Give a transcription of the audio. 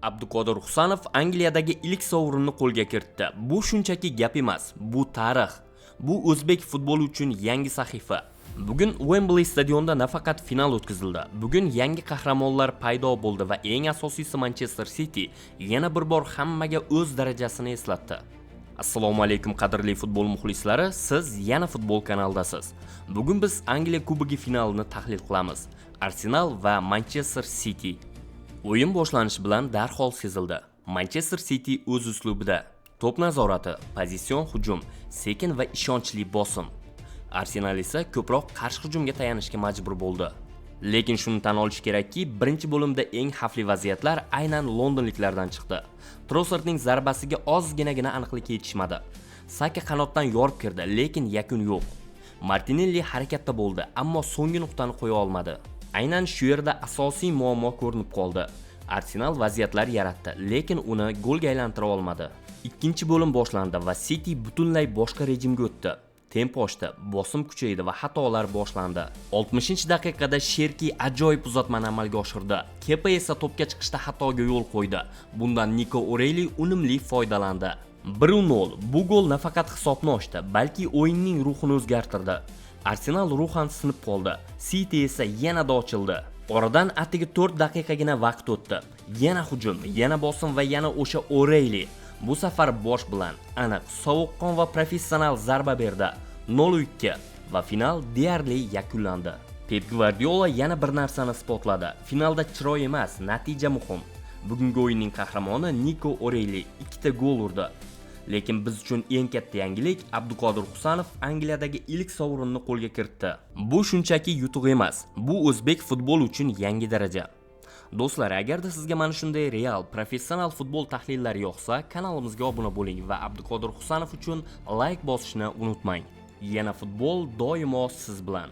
Abduqodir Husanov Angliyadagi ilk sovrinni qo'lga kiritdi. Bu shunchaki gap emas, bu tarix. Bu o'zbek futboli uchun yangi sahifa. Bugun Wembley stadionida nafaqat final o'tkazildi. Bugun yangi qahramonlar paydo bo'ldi va eng asosiysi, Manchester City yana bir bor hammaga o'z darajasini eslatdi. Assalomu alaykum, qadrli futbol muxlislari, siz yana futbol kanalidasiz. Bugun biz Angliya Kubogi finalini tahlil qilamiz. Arsenal va Manchester City. O'yin boshlanishi bilan darhol sezildi. Manchester City o'z uslubida. To'p nazorati, pozitsion hujum, sekin va ishonchli bosim. Arsenal esa ko'proq qarshi hujumga tayanishga majbur bo'ldi. Lekin shuni tan olish kerakki, birinchi bo'limda eng xavfli vaziyatlar aynan londonliklardan chiqdi. Trossardning zarbasiga ozginagina aniqlik yetishmadi. Saka qanotdan yorib kirdi, lekin yakun yo'q. Martinelli harakatda bo'ldi, ammo so'nggi nuqtani qo'ya olmadi. Aynan shu yerda asosiy muammo ko'rinib qoldi. Arsenal vaziyatlar yaratdi, lekin uni golga aylantira olmadi. Ikkinchi bo'lim boshlandi va City butunlay boshqa rejimga o'tdi. Temp oshdi, bosim kuchaydi va xatolar boshlandi. 60-daqiqada Sherki ajoyib uzatmani amalga oshirdi. Kepa esa to'pga chiqishda xatoga yo'l qo'ydi. Bundan Niko O'Reyli unumli foydalandi. 1-0. Bu gol nafaqat hisobni ochdi, balki o'yinning ruhini o'zgartirdi. Arsenal ruhan sinib qoldi. City esa yanada ochildi. Oradan atigi 4 daqiqagina vaqt o'tdi. Yana hujum, yana bosim va yana o'sha O'Reyli. Bu safar bosh bilan aniq, sovuqqon va professional zarba berdi. 0-2 va final deyarli yakunlandi. Pep Gvardiola yana bir narsani isbotladi. Finalda chiroy emas, natija muhim. Bugungi o'yinning qahramoni Niko O'Reyli ikkita gol urdi. Lekin biz uchun eng katta yangilik: Abduqodir Husanov Angliyadagi ilk sovrinni qo'lga kiritdi. Bu shunchaki yutuq emas, bu o'zbek futboli uchun yangi daraja. Do'stlar, agarda sizga mana shunday real, professional futbol tahlillari yoqsa, kanalimizga obuna bo'ling va Abduqodir Husanov uchun layk bosishni unutmang. Yana futbol doimo siz bilan.